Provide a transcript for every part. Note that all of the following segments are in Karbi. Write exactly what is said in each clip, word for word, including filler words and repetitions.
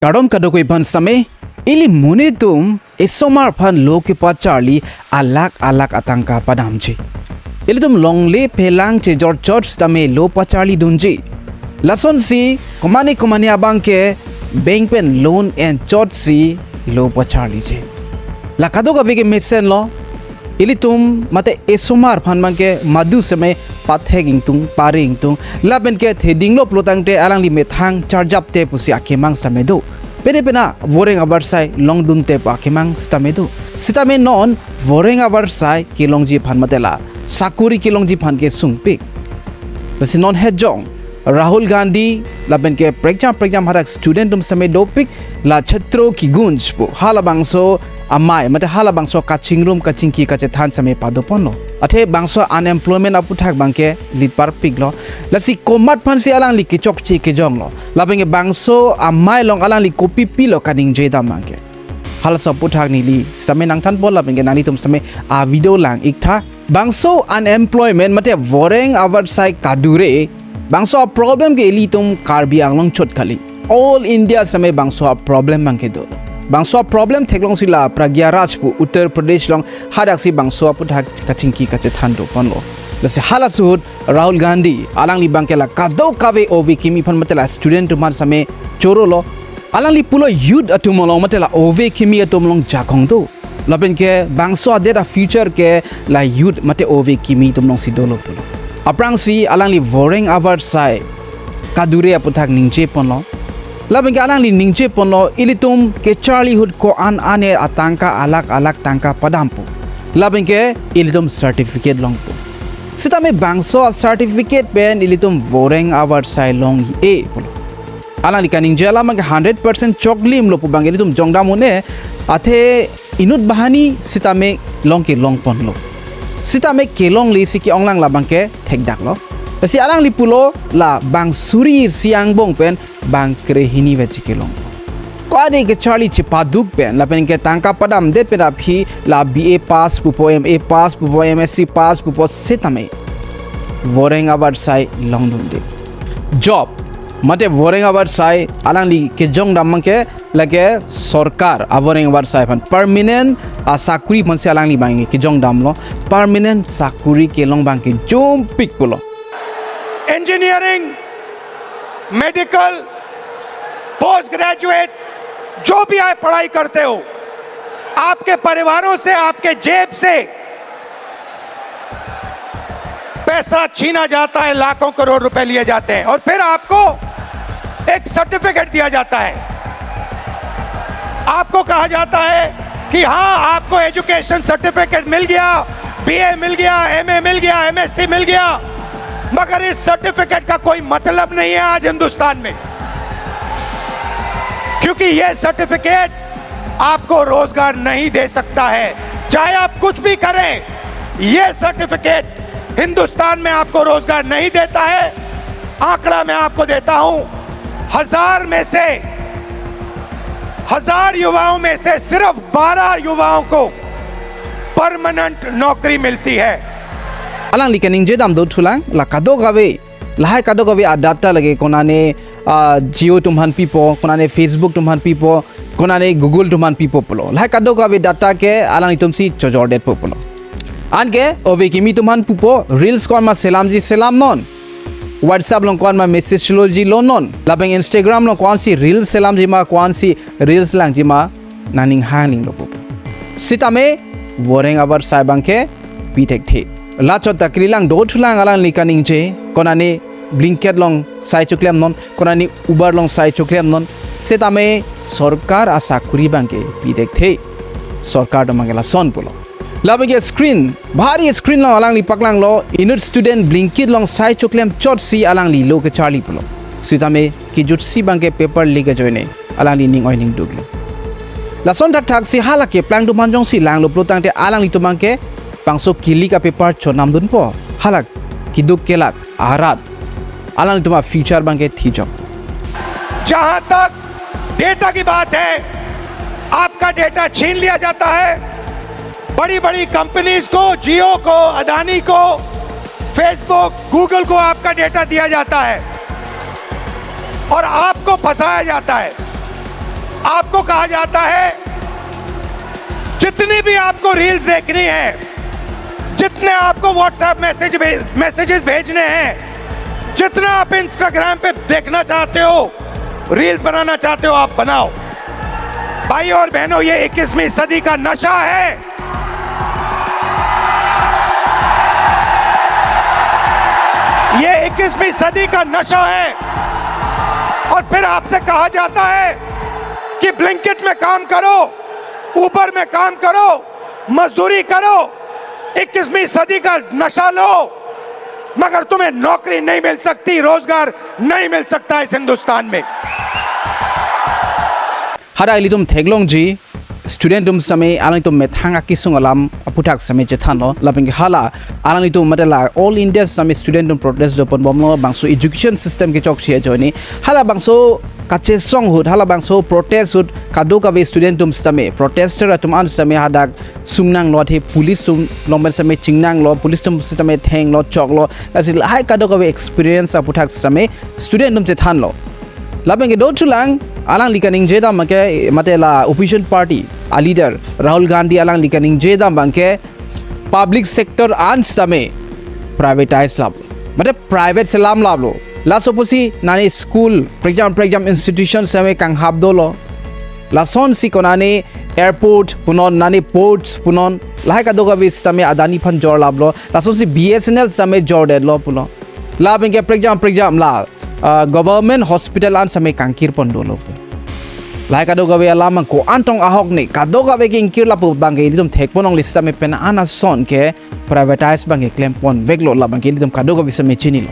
Kardom kadokave aphan sitame, ili monit atum esomar aphan lo kepacharli alakh alakh atangka padamji. Ilitum longle phelang chejorchot sitame lo pacharlidunji. Lasonsi komatne komatne abangke bank pen loan enchotsi lo pacharliji. La kadokave ke mesenlo, ilitum mate esomar aphan abangke madu seme pathek ingtung, pare ingtung, lapenke thedinglo pulotangte alangli methang charjapte pusi akemang sitame do. Pene pena voreng avarsai longdunte pu akemang sitame do. Sitame non voreng avarsai kelongji aphan mate la sakuri kelongji aphan ke sungpik. Lasi non hejong Rahul Gandhi lapenke prekjam prekjam hadak student atum sitame dopik, la Chhatro Ki Goonj pu halabangso amei mate halabangso kachingrum kachingki kachethan sitame padoponlo. Athe bangso unemployment aputhak abangke lipar piklo. Lasi komat aphansi alangli kechokche kejonglo? Lapenke bangso amei along alangli kopi pilo kaningjedam abangke? Halaso aputhak neli sitame nangthanpo, lapenke nanglitum sitame a video lang-iktha. Bangso unemployment mate voreng avarsai kadure, bangso problem ke ilitum Karbi Anglong chot kali, all India sitame bangso problem abangke do. Bangso problem theklongsi la Prayagraj pu Uttar Pradesh along hadaksi bangso aputhak kachingki kachethan doponlo. Lasi hala ahut Rahul Gandhi alangli abangke la kadokave ove kimi aphan mate la student atum aphan sitame chorolo. Alangli pulo youth atum along mate la ove kimi atum along jakong do. Lapenke bangso adet a future ke la youth mate ove kimi atum alongsi dolo pulo. Aphrangsi alangli voreng avarsai kadure aputhak ningjeponlo. Lapenke alangli ningjeponlo, ilitum kecharli ahut ko-an ane atangka alakh alakh tangka padampo. Lapenke ilitum certificate longpo. Sitame bangso a certificate pen ilitum voreng avarsai long-e pulo. Alangli kaningje alam ke hundred percent choklimlo pu abang ilitum jongdam un-e, athe inut banghini sitame long kelongponlo. Sitame kelonglesi ke-onglang labangke thekdaklo. Lasi alangli pulo la bang suri isi angbong pen bang krehini vechi kelong. Ko-an ane kecharli chepaduk pen lapenke tangka padamdet pen aphi la B A pass pupo, M A pass pupo, M S C pass pupo sitame voreng avarsai longdunde. Job mate voreng avarsai alangli kejongdam abangke lake sorkar avoreng avarsai aphan permanent asakuri aphansi alangli abangke kejongdamlo, permanent sakuri kelong abangke jumpik pulo. Engineering, medical, post graduate, जो भी आप पढ़ाई करते हो, आपके परिवारों से, आपके जेब से पैसा छीना जाता है, लाखों करोड़ रुपए लिए जाते हैं और फिर आपको एक सर्टिफिकेट दिया जाता है। आपको कहा जाता है कि हाँ, आपको एजुकेशन सर्टिफिकेट मिल गया, बीए मिल गया, एमए मिल गया, एमएससी मिल गया, मगर इस सर्टिफिकेट का कोई मतलब नहीं है आज हिंदुस्तान में, क्योंकि ये सर्टिफिकेट आपको रोजगार नहीं दे सकता है। चाहे आप कुछ भी करें, ये सर्टिफिकेट हिंदुस्तान में आपको रोजगार नहीं देता है। आंकड़ा मैं आपको देता हूं, हजार में से, हजार युवाओं में से सिर्फ बारह युवाओं को परमानेंट नौकरी मिलती है। Alangli kaningjedam dothulang, la kadokave, lahai kadokave a data lake konane, ah, Jio atum aphan pipo, konane Facebook atum aphan pipo, konane Google atum aphan pipo pulo. Lahai kadokave data ke alanglitumsi chojordetpo pulo. Anke ove kimi atum aphan pupo, reels ko-an ma selamji selamnon. WhatsApp along ko-an ma message loji lonon. Lapen Instagram along ko-ansi reels selamji ma, ko-ansi reels langji ma, nangning hang ninglo pupo. Sitame voreng avarsai abangke pi thekthe. Lachot ta kalilang dothulang alangli kaningje, konane Blinkit along sai choklemnon, konane Uber along sai choklemnon, sitame sorkar asakuri abangke pi thekthe. Sorkar atum abangke lason pulo. Lapenke screen, bhari screen along alangli paklanglo, inut student Blinkit along sai choklem chotsi alangli lo kecharli pulo. Sitame kejutsi abangke paper leak ajoine alangli ning oi ning duklo. Lason thakthaksi hala keplang atum aphan jongsi langlo pulotangte alanglitum abangke bangso ke-leak a paper chonamdunpo. Hala keduk kelak arat alanglitum a future abangke thijok. जहां तक डेटा की बात है, आपका डेटा छीन लिया जाता है। बड़ी बड़ी कंपनीज को, जियो को, अदानी को, फेसबुक, गूगल को आपका डेटा दिया जाता है और आपको फंसाया जाता है। आपको कहा जाता है, जितनी भी आपको रील्स देखनी है, जितने आपको WhatsApp मैसेज भे-, मैसेजेस भेजने हैं, जितना आप Instagram पे देखना चाहते हो, रील्स बनाना चाहते हो, आप बनाओ। भाई और बहनों, ये इक्कीसवीं सदी का नशा है। ये इक्कीसवीं सदी का नशा है। और फिर आपसे कहा जाता है कि ब्लिंकिट में काम करो, उबर में काम करो, मजदूरी करो, इक्कीसवीं सदी का नशा लो, मगर तुम्हें नौकरी नहीं मिल सकती, रोजगार नहीं मिल सकता इस हिंदुस्तान में। Hadak ilitum theklongji student atum sitame alangtum methang akesung alam aphuthak sitame chethanlo, lapen ke hala alanglitum mate la All India sitame student atum protest do ponbomlo, bangso education system kechokche ajoine, hala bangso kachesong ahut, hala bangso protest ahut kadokave student atum sitame, protester atum an sitame hadak sungnanglo, athe police atum along pen sitame chingnanglo, police atum sitame thenglo, choklo, lasi lahai kadokave experience aphuthak sitame student atum chethanlo. Lapen ke dothulang, alangli kaningje dam abangke, mate la opposition party a leader Rahul Gandhi alangli kaningje dam abangke public sector an sitame privatize lap, mate private selam laplo. Laso pusi nani school, prekjam prekjam institution sitame kanghap dolo. Lasonsi konane airport punon, nani ports punon, lahai kadokave sitame Adani aphan jor laplo. Lasonsi B S N L sitame jordetlo pulo. Lapen ke prekjam prekjam la ah, government hospital an sitame kangkir pon dolo. Lahai kadokave alam ko-an tong ahok ne, kadokave ke ingkir lapu abangke ilitum thekpon longle sitame pen an ason ke privatize abangke klem ponveklo, la abangke ilitum kadokave sitame chinilo.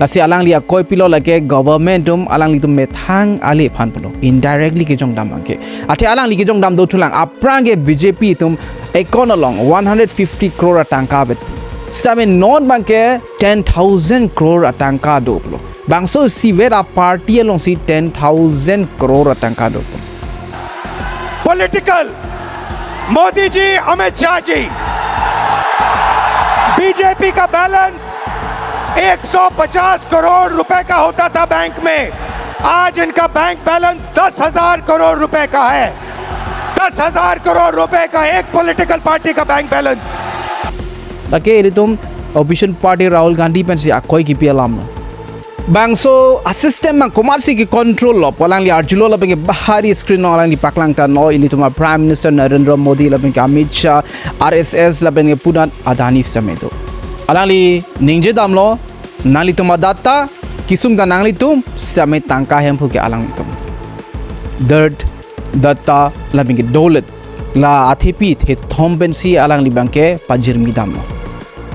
Lasi alangli akoi pilo, lake government atum alanglitum methang ale aphan pulo, indirectly kejong dam abangke. Athe alangli kejong dam dothulang, aphrang ke B J P atum account along one hundred fifty crore atangka vet. Sitame non abangke ten thousand crore atangka do pulo. Bangso isivet a party alongsi ten thousand crore atangka do pulo. Political, Modi ji, Amit Shah ji, BJP का balance एक सौ पचास करोड़ रुपए का होता था बैंक में, आज इनका बैंक बैलेंस दस हजार करोड़ रुपए का है। दस हजार करोड़ रुपए का एक पॉलिटिकल पार्टी का bank balance. Lake ilitum opposition party Rahul Gandhi pensi akoi kipi alam lo. Bangso a system abang komatsi ke control lo pu alangli arjulo, lapen ke bahari screen along alangli paklang tanglo, ilitum a Prime Minister Narendra Modi lapen ke Amit Shah, R S S lapen ke punat Adani sitame do. Alangli ningje damlo, nanglitum a data kesung ta nanglitum sitame tangka hemphu ke alanglitum. Dirt, data lapen ke dolet, la athepi thethom pensi alangli abangke pajirmi damlo.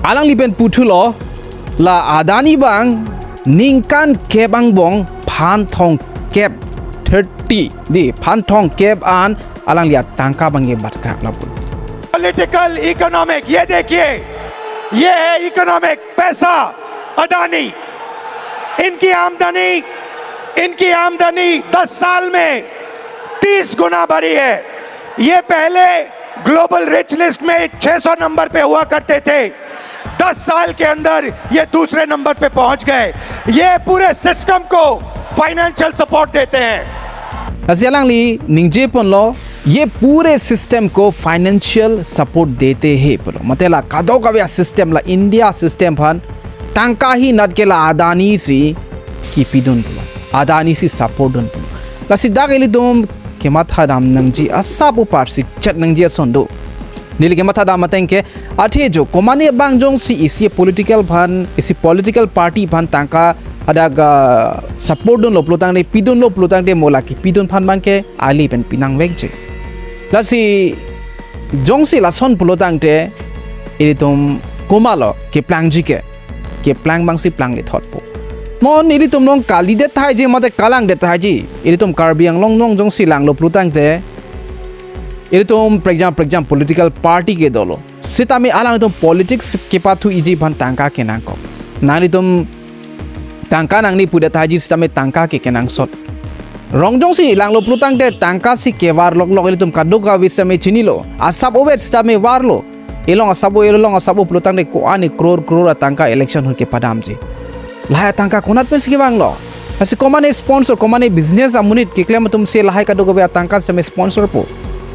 Alangli pen puthulo, la Adani abang ningkan kep angbong phan thomkep, thirty, dei, phan thomkep an alangli atangka abangke batkrak lapu. Political economic, ये देखिए, ये है इकोनॉमिक, पैसा, अदानी। इनकी आमदनी, इनकी आमदनी दस साल में तीस गुना बढ़ी है। ये पहले ग्लोबल रिच लिस्ट में छह सौ नंबर पे हुआ करते थे, दस साल के अंदर ये दूसरे नंबर पे पहुंच गए। ये पूरे सिस्टम को फाइनेंशियल सपोर्ट देते हैं। Lasi alangli ningje ponlo, ये पूरे सिस्टम को फाइनेंशियल सपोर्ट देते हैं pulo. Mate la kadokave a system, la India system aphan tangka hinat ke la Adani si kipidun pulo, Adani si support dun pulo. Lasi dak ilitum kematha dam nangji asap upar sikchet nangji ason do. Neli kematha dam ateng ke, athe jo komane abang jongsi isi political aphan, isi political party aphan tangka hadak, ah, support dunlo pulo tangte, pidunlo pulo tangte, mo la kipidun aphan abangke ale pen pinangvekji. Lasi jongsi lason pulo tangte, ilitum komatlo keplangji ke, keplang abangsi plangle thotpo. Mo ilitum along kalidet tahai ji mate kalangdet tahai ji, ilitum Karbi Anglong along jongsi langlo pulo tangte, ilitum prekjam prekjam political party ke dolo. Sitame alangtum politics kepathu-iji aphan tangka kenangkok. Nanglitum tangka nangne pudet tahai ji sitame tangka ke kenangsot. Rong jongsi langlo pulo tangte tangka si kevar loklok, ilitum kadokave sitame chinilo. Asap ovet sitame varlo. Elong asap o, elong asap o pulo tangte ko-an ni crore crore atangka election ahut kepadamji. Lahai atangka konat pensi kevanglo? Lasi komatne sponsor, komatne business amonit keklem atum si lahai kadokave atangka sitame sponsor po.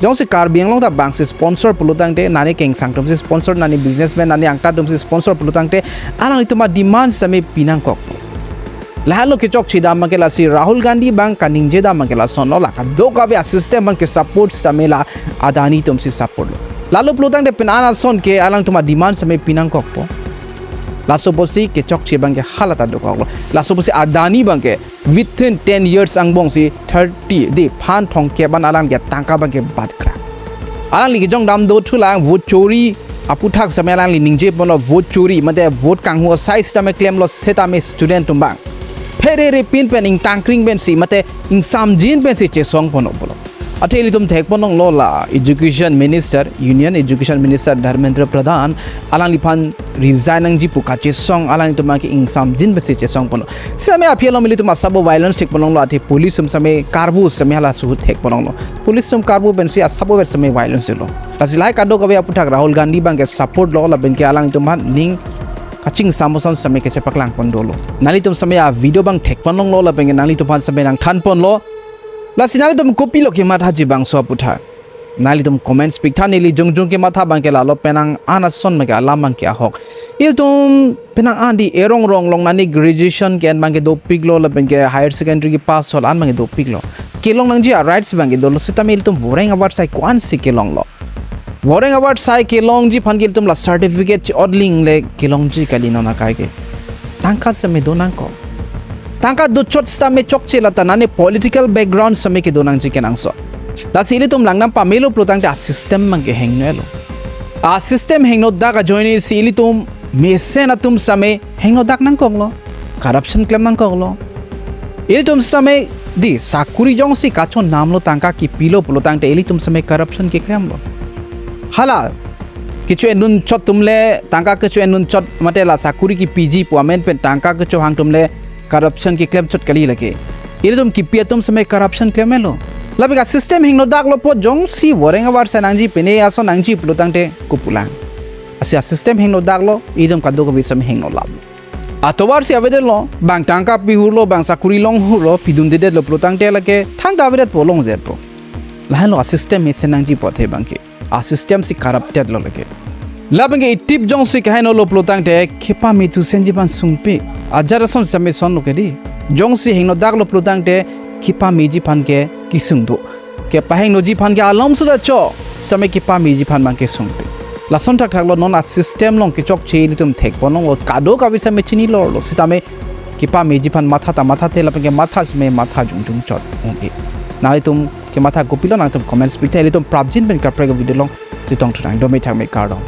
Jongsi Karbi Anglong ta bang si sponsor pulo tangte, nani kengsang atum si sponsor, nani businessman, nani angtan atum si sponsor pulo tangte, alanglitum ademand sitame pinangkok. Lahenlo kechokche dam abangke lasi Rahul Gandhi abang kaningje dam abangke lasonlo, la kadokave asystem abangke support sitame la Adani atum si support lo. Lalo pulo tangte pen an ason ke alangtum ademand sitame pinangkokpo. Laso apotsi kechokche abangke hala ta dokoklo. Laso apotsi Adani abangke within ten years angbong si thirty, dei, phan thomkep an alangli atangka abangke batkra. Alangli kejong dam dothulang, vote chori aputhak sitame alangli ningjeponlo, vote chori mate vote kanghu asai sitame klemlo, setame student atum abang pherere pin pen ingtangkring pensi mate ingsamjin pensi chesongponlo pulo. Athe ilitum thekponlonglo, la Education Minister, Union Education Minister Dharmendra Pradhan, alangliphan resign nangji pu kachesong, alangtum abangke ingsamjin pensi chesongponlo. Sitame aphi along ilitum asap violence thekponlonglo, athe police atum sitame karvu sitame hala suhut thekponlonglo. Police atum karvu pensi asap vet sitame violence lo. Lasi lahai kadokave aputhak Rahul Gandhi abangke support lo, lapenke alangtum aphan ning kachingsam ason sitame kachepaklangpon dolo. Nanglitum sitame a video abang thekponlonglo, lapenke nanglitumphan sitame nangthanponlo. Lasi nanglitum kopilo kemathaji bangso aputhak? Nanglitum comments piktha, neli jongjong kematha abangke lalo, penang an ason abangke alam abangke ahok. Ilitum penang an, dei, erong rong along nani graduation ke-en abangke dopiklo, lapenke higher secondary kepass hol an abangke dopiklo. Kelong nangji a-rights abangke dolo, sitame ilitum voreng avarsai ko-ansi kelonglo? Voreng avarsai kelongji aphan ke ilitum la certificate che-otling le kelongji kali non akai ke. Tangka sitame do nangkok. Tangka dochot sitame chokche, lata nani political background sitame kedo nangji kenangsot. Lasi ilitum langnang pamelo pulo tangte asystem abangke hingno-etlo. Asystem hingnodak ajoine si ilitum mesen atum sitame hingnodak nangkoklo. Corruption klem nangkoklo. Ilitum sitame, dei, sakuri jongsi kachonamlo, tangka kipilo pulo tangte ilitum sitame corruption keklemlo. Hala kecho-endun chot atum le, tangka kecho-endun chot mate la sakuri kipiji pu amen pen tangka kechohang atum le corruption keklem chot kali lake. Ilitum kipi atum sitame corruption klem-etlo. Lapenke asystem hingnodaklo apot jongsi voreng avarsai nangji, pine ason nangji pulo tangte kopulang? Lasi asystem hingnodaklo, ilitum kadokave sitame hingnolap. Atovar si avedetlo, bang tangka pihurlo, bang sakuri longhurlo, pidundedetlo pulo tangte lake thangta avedetpo, longdetpo. Lahenlo asystem mesen nangji apot he abangke. Asystem si corrupted lo lake. Lapenke itip jongsi kahenolo pulo tangte kepame thusenji aphan sungpik. Ajat ason sitame sonlo ke, dei. Jongsi hingnodaklo pulo tangte kepameji aphan ke kesung do. Kepahingnoji aphan ke alom suda cho, sitame kepameji aphan abangke sungpik. Lason thakthaklo, non asystem along kechokche ilitum thekponlonglo, kadokave sitame chinilorlo, sitame kepameji aphan matha ta mathathe, lapenke matha sitame matha jongjong chot ong-e. Nanglitum kematha kopilo, nangtum comments piktha, ilitum prapjin pen kaprek video along chetongthunang, dome thakme, kardom.